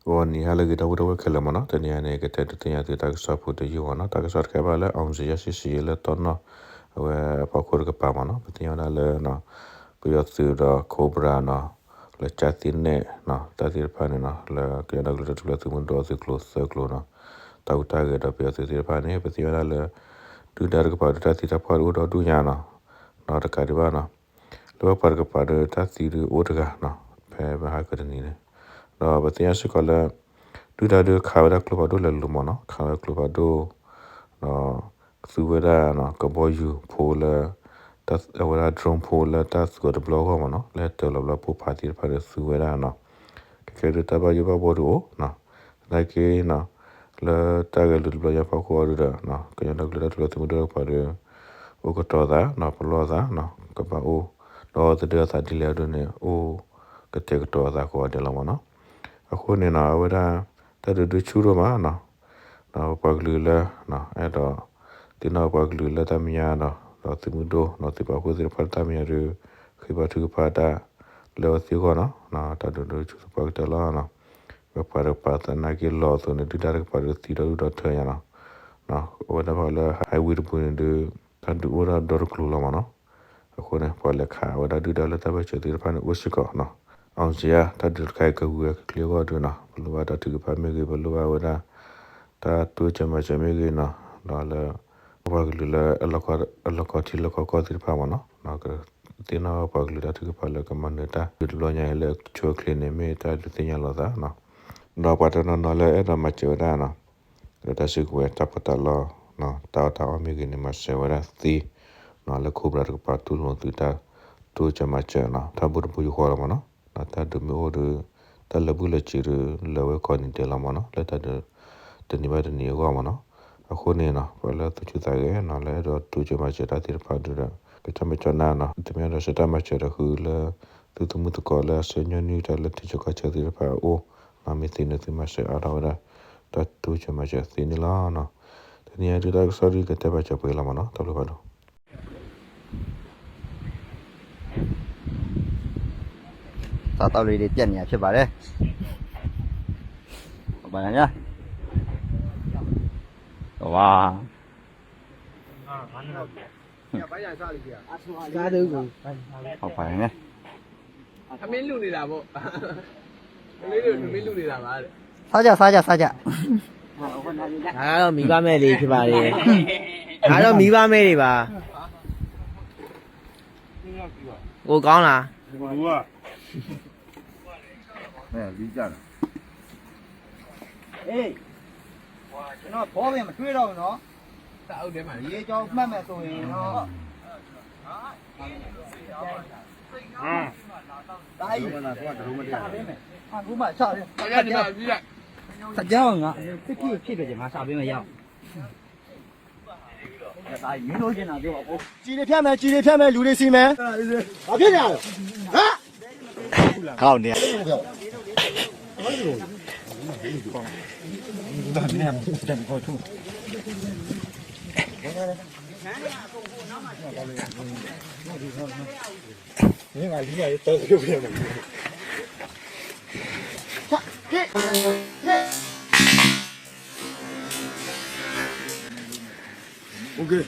ဂီၤနံၤဟါလၢအဂ့ၤ ဒီပုၢ်ဝဲၢ်ခဲလၢာ်မ့ၢ်နီၤ, တနံၤအံၤန့ၣ် ကတဲဒုးသ့ၣ်ညါသုတၢ်ကစီၣ်ဖိတယုၢ်မ့ၢ်နီၤ, တၢ်ကစီၣ်တခါဘၣ်လၢ အောင်ဇေယျ ရှေ့ရှေ့ လၢတီနီၣ် အဝဲအဖီခိၣ်တကပၤမ့ၢ်နီၤ, ပသ့ၣ်ညါဝဲဒၣ်လၢ ပယီၤသုးဒီး Cobra နီၤ, လၢကၠၢ်သံနဲၣ်နီၤ တၢ်သ့ၣ်တဖၣ်န့ၣ်နီၤ, လၢကညီဒီကလုာ်တၢ်ထူၣ်ဖျဲးသုးမုၢ်ဒိၣ်အသုးကျိၤသၢကျိၤနီၤ, တၢ်ဟူးတၢ်ဂဲၤဒီးပယီၤသုးသ့ၣ်တဖၣ်န့ၣ် ပသ့ၣ်ညါဝဲဒၣ်လၢ ဒုၣ်ဒါတကပၤဒုးတၢ်သံတၢ်ပှၢ်ဒုးအိၣ်ဒီဒူၣ်ညါနီၤ, ဒီးတကးဒံးဘၣ်နီၤ လၢပှၤတကပၤဒီးတၢ်သံဒုးအိၣ်တဂၤနီၤ, ဖဲမဟါကတနံၤန့ၣ်, ဒီးပသ့ၣ်ညါစ့ၢ်ကီးလၢ ဒုၣ်ဒါဒုးခးဝဲဒၣ်ကျိဖးဒိၣ်လဲၤလူၤမ့ၢ်နီၤ, ခးဝဲကျိဖးဒိၣ်, ဒီးသူဝဲဒၣ်နီၤ ကဘီယူၤဖိလၢ အဝဲဒၣ် drone ဖိလၢတၢ်သူအီၤတဘျီအဂီၢ်မ့ၢ်နီၤ, လၢတၢၤလီၤဘျီဖိဖးသ့ၣ်တဖၣ်ဒီးသူဝဲဒၣ်နီၤ, ခဲကဲဒုးတၢ်ဘၣ်ယိၣ်ဘၣ်ဘှီဒုးအိၣ်နီၤ, သနာ်က့နီၤ လၢတၢ်ဂဲၤလိာ်တဘျီညါဖီခိၣ်အီၤဒုးဒီး ကညီဒီကလုာ်တၢ်ထူၣ်ဖျဲးသုးမုၢ်ဒိၣ်တကပၤဒီး အိၣ်ကတီၤသးနီၤ, ပလီၢ်သးနီၤ, ကဘၣ်အိၣ်ဒီးသဒၢအသးဒ်လဲၣ်အဒိန့ၣ် အိၣ်ကတဲာ်ကတီၤအသးကိးဂၤဒဲးလီၤမ့ၢ်နီၤ. အဃိန့ၣ်နီၤ အဝဲဒၣ် တၢ်ဒုးဒုးဆူၣ်ဒိၣ်မးနီၤ, ဒီးပှၤကလုာ်လၢ အဲၣ်ဒိးသ့ၣ်နီၣ်ပှၤကလုာ်လၢတၢ်မဲာ်ညါဒီး ဒီးသုးမုၢ်ဒိၣ်ဒီးသုးပာ်ဖှိၣ်သ့ၣ်တဖၣ်လၢတၢ်မဲာ်ညါဒီး ဃ့ဘါထုကဖၣ်တၢ်လၢအဝဲသ့ၣ်အဂီၢ်နီၤ, တၢ်ဒုးဒုးဆူၣ်သပှၢ်ကတၢၢ်လီၤနီၤ. ပှၤတကပၤသနာ်က့လီၤအသိးန့ၣ် ဒုၣ်ဒါတကပၤဒီးသံဒီဒူၣ်ဒီထၢညါနီၤ, အဝဲဒၣ်ဖဲလၢ highway တပူၤန့ၣ်ဒီး တၢ်ဒုးအိၣ်ဒၣ်ဒီတကျိၤလီၤမ့ၢ်နီၤ. အဃိန့ၣ် ပှၤလဲၤခးဝဲဒၣ်ဒုၣ်ဒါလၢတၢ်ဘၢၣ်စၢၤသ့ၣ်တဖၣ်န့ၣ်အိၣ်စ့ၢ်ကီးနီၤ. အီၣ်စံယါ တၢ်ဒုးတခါအံၤကဂုၤဝဲကကျ့အဂီၢ်ဒုးနီၤ ပလိၣ်ဘၣ်တၢ်ထုကဖၣ်မ့ၢ်ဂ့ၤ ပလိၣ်ဘၣ်ဝဲဒၣ် တၢ်တိစၢၤမၤစၢၤမ့ၢ်ဂ့ၤနီၤ, ဒီးလၢ ပှၤကလုာ်လၢ အလီၢ်ခီထံလီၢ်ခီကီၢ်သ့ၣ်တဖၣ်မ့ၢ်နီၤ, ကသ့ၣ်နီၣ်ပှၤကလုာ်တၢ်ထုကဖၣ်လၢကမၤနၢၤတၢ်ဒုးတဘျီညါအံၤလၢအဆိအချ့န့ၣ် မ့ၢ်တၢ်ဒုးသ့ၣ်ညါလိာ်သးနီၤ. ဒီးပှၤတနီၤနီၤလၢအဲၣ်ဒိးမၤစၢၤဝဲဒၣ်နီၤ ဒီးတၢ်စုကဝဲၤတၢ်ဖီတၢ်လီၢ် တၢ်အီၣ်တၢ်အီမ့ၢ်ဂ့ၤန့ၣ် မၤစၢၤဝဲဒၣ်သ့နီၤ, လၢ Cobra တကပၤတူၢ်လိာ်သုးတၢ်တိစၢၤမၤစၢၤနီၤ, တၢ်ဘိတဘိယူၢ်ဃီလီၤမ့ၢ်နီၤ, တၢ်ဒုးမ့ၢ်အိၣ်ဒီး တၢ်လၢာ်ဘူၣ်လၢာ်စ့ၤဒီး လၢာ်ဝဲကိးနံၤဒဲးလီၤမ့ၢ်နီၤ, လၢတၢ်ဒုး တနံၤဘၣ်တနံၤအဂီၢ်မ့ၢ်နီၤ. အဃိန့ၣ်နီၤ ပှၤလၢသူၣ်ဆူၣ်သးဂဲၤနီၤ လၢအဲၣ်ဒိးတိစၢၤမၤစၢၤတၢ်သ့ၣ်တဖၣ်ဒီး ကစၢ်မဲာ်ကၠီနါနီၤ သုမ့ၢ်အဲၣ်ဒိးဆှၢတၢ်မၤစၢၤဒီးဃုလၢ သုသမုၢ်သကိးလၢအဆှၢညီနုၢ်တၢ်လၢထံဆၢကီၢ်ဆၢသ့ၣ်တဖၣ်အအိၣ်နီၤ, မ့ၢ်သ့န့ၣ်သုမၤစၢၤအါထီၣ်ဝဲဒၣ် တၢ်တိစၢၤမၤစၢၤသ့န့ၣ်လီၤနီၤ. တနံၤအံၤဒုးတၢ်ကစီၣ်ဒုးကတဲဘၣ်စၢၤပှဲၤလီၤမ့ၢ်နီၤ, တၢ်ဘျုးဖးဒိၣ် စားသောက်လေးတွေ ပြတ်နေတာ ဖြစ်ပါတယ်။ ဟုတ်ပါရဲ့ဗျာ။ ဟိုပါ။ စားသေးဘူး။ ဟုတ်ပါရဲ့။ ထမင်းလူနေတာပေါ့။ ကလေးတွေ ထမင်းလူနေတာပါတဲ့။ စားကြ စားကြ စားကြ။ ဒါကတော့ မိဘမဲ့လေး ဖြစ်ပါတယ်။ ဒါကတော့ မိဘမဲ့တွေပါ။ ကိုကောင်းလား။ ဘယ်လိုလဲ။ အေး ကျွန်တော် ဘောပင် မတွေ့တော့ဘူးနော်။ စာအုပ်ထဲမှာ ရေကြောင်းမှတ်မယ်ဆိုရင်တော့ ဒါကြီး စာပေးမယ်။ အခုမှ စာပေး။ စာကြောင်းက ဖြစ်ဖြစ်ဖြစ်ဖြစ် ငါစာပေးမယ် ရအောင်။ ဒါကြီး မင်းတို့ကျင်တာပြောပါဦး။ ကျည်တွေဖြတ်မယ် ကျည်တွေဖြတ်မယ် လူတွေစီမယ်။ ဘာဖြစ်နေရလဲ။ ဟမ်။ ဟောင်းနေ။ OK。